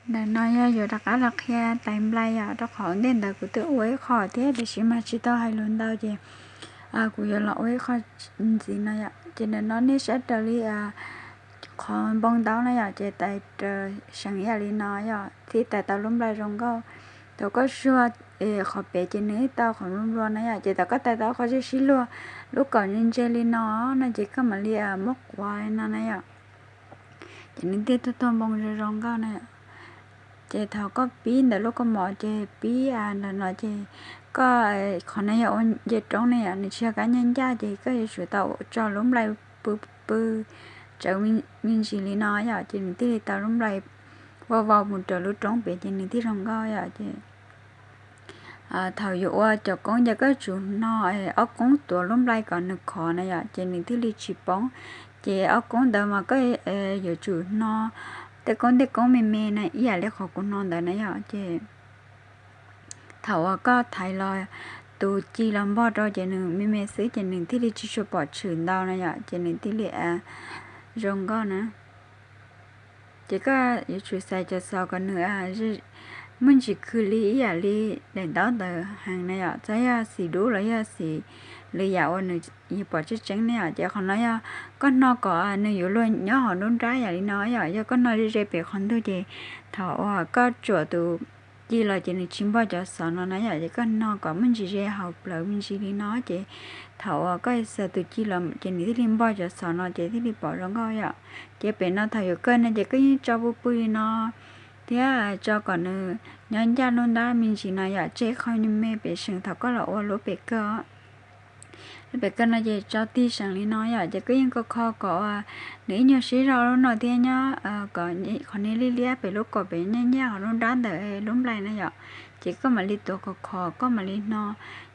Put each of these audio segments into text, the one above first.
Ntawm no yog yuav rov qab los qhia tais nplai yom, rau qhov ntej ntawd kuv twb ua ib qho thiab tiam sis mas tsis tau hais lus ntau ces kuv yuav los ua ib qho ntxiv no yom. Ces ntawm no nej saib raws li qhov npoo ntaub na yom, ces tais raws seem yam li no yom, thiaj tais tau lub nplai zoo nkauj. Thaum koj zuag qhov pem ces nws ib tau qhov nplua nplua na yom, ces thaum koj tais tau qhov zeb sib luag, lub kaum ntse ntse li no no ces koj mam li muab quav li no na yom, ces nws thiaj tuag tuag npoo zoo zoo nkauj na yom. Ces thaum koj pib ntawm lub kaus mom ces pib ntawm no ces koj, qhov no yog ua nce roob ne yom, nws tsis yog kab nyab ncaj ces koj yuav tsum tau tso lub nplai pw pw tsawv me ntsis li no yom, ces nws thiaj li tau lub nplai ua vau mus raws lub roob pem ces nws thiaj zoo nkauj yom. Ces thaum yuav ua cov koob ces koj tsum hno ob koob tuav lub nplai kom nws khov na yom, ces nws thiaj li tsis poob. Ces ob koob ntawd mas koj yuav tsum hno tej koob tej koob me me na ib yam li qhov kuv hno ntawd na yom. Ces thaum uas koj thaiv los tus ci los npog rau ces nws me me xwb ces nws thiaj li tsis tshua pom tshwm ntau na yom, ces nws thiaj li zoo nkauj na. Ces koj yuav tsum xaiv cov xov kom nws muaj ntsis khw li ib yam li daim ntaub ntawd heev na yom, txawm yog xim dub los yog xim lwm yam uas nws yuav pom tseeb tseeb ne yom. Ces qhov no yog koj hno kom nws yuav luag nyob hauv nruab nrab yam li no yom, yog koj hno ze ze pem qhov ntug ces thaum uas koj tsuam tus ci los ces nws tsis npog cov xov no na yom, ces koj hno kom muaj ntsis ze hauv plawv me ntsis li no ces thaum uas koj xaws tus ci los ces nws thiaj li npog cov xov no ces thiaj li pom zoo nkauj yom. Ces pem no thaum yuav kaw no ces koj yeej tso pw pw li no thiab tso kom nws nyob ncaj nruab nrab me ntsis no yom, tseg qhov me pem seem thaum koj los ua lub pem kaw. Lub pem kaw no ces tso tig seem li no yom, ces koj yeej kho kho kom nws ib nyuag sib zog lub no thiab nyob kom qhov niag liab liab pem lub kaum pem nyob ncaj hauv nruab nrab ntawm lub nplai na yom. Ces koj mam li tuav khov khov koj mam li hno,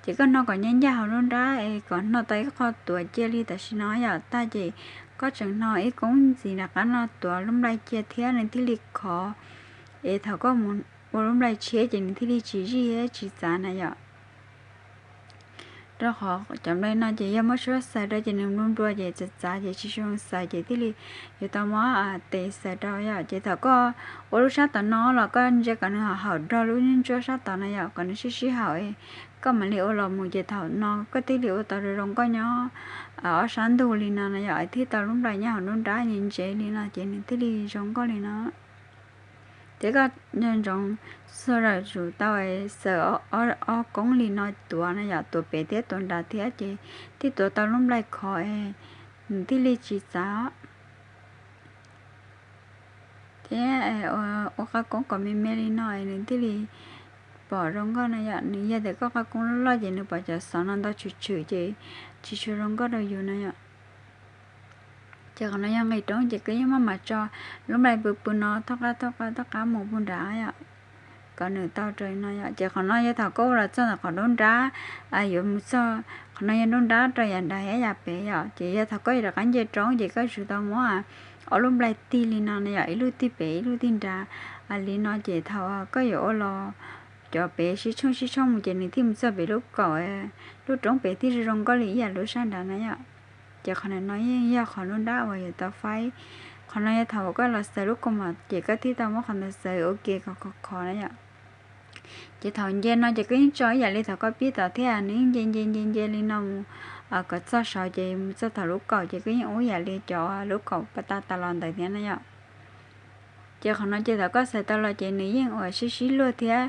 ces koj hno kom nyob ncaj hauv nruab nrab es kom hno tau ib qho tuav cia li tam sim no yom, tag ces koj tseem hno ib koob ntxiv nram qab no tuav lub nplai cia thiab nws thiaj li khov, es thaum koj mus ua lub nplai tshiab ces nws thiaj li tsis zij thiab tsis txav na yom. Rau qhov cov nplai no ces yog muab suab xaws rau ces nws nplua nplua ces txav txav ces tsis zoo xaws ces thiaj li yuav tau muab tes xaws rau yom. Ces thaum koj ua lub sab tom no los koj ntsia kom nws hauv hauv nrog lub ntsuab sab tod na yom, kom nws sib sib haum, koj mam li ua los mus ces thaum no koj thiaj li ua tau zoo zoo nkauj nyob ob sab ntug li no na yom, thiaj tau lub nplai nyob hauv nruab nrab ntse ntse li no ces nws thiaj li zoo nkauj li no. Ces koj nco ntsoov txhua zaum tsum tau xaws ob koob li no tuav na yom, tuav pem thiab tuav nrad thiab ces thiaj tuav tau lub nplai khov es nws thiaj li tsis txav. Thiab ua qab koob kom me me li no es nws thiaj li pom zoo nkauj na yom. Nws yog tias koj qab koob loj loj ces nws pom cov xov no ntau tshwm tshwm ces tsis tshua zoo nkauj rau yus na yom. Ces qhov no yog nqis roob ces koj yeej maj mam tso lub nplai pw pw no thoj qab thoj qab thoj qab mus puag nrad yom, kom nws tau raws no yom. Ces qhov no yog thaum koj ua los txog ntawm qhov nruab nrab, yuav mus txog qhov no yog nruab nrab rau yav nrad thiab yav pem yom. Ces yog thaum koj yuav rov qab nce roob ces koj tsum tau muab ob lub nplai tig li no na yom, ib lub tig pem ib lub tig nrad li no ces thaum koj yuav ua los cov pem sib tshooj sib tshooj mus ces nws thiaj mus txog pem lub kaum, lub roob pem thiaj zoo zoo nkauj li ib yam lub sab nrad na yom. Ces qhov no yeej yog qhov nruab nrab uas yuav tau faib. Qhov no yog thaum uas koj los xaws lub kaus mom ces koj thiaj tau muab qhov ntawd xaws ua ke kom khov khov na yom. Ces thaum nce no ces koj yeej tso ib yam li thaum koj pib tom thiab nws yeej nce nce nce nce li no mus kom txog saud ces mus txog thaum lub kaum ces koj yeej ua ib yam li cov lub kaum pas tas tas los ntawd thiab na yom. Ces qhov no ces thaum koj xaws tau los ces nws yeej uas sib sib luag thiab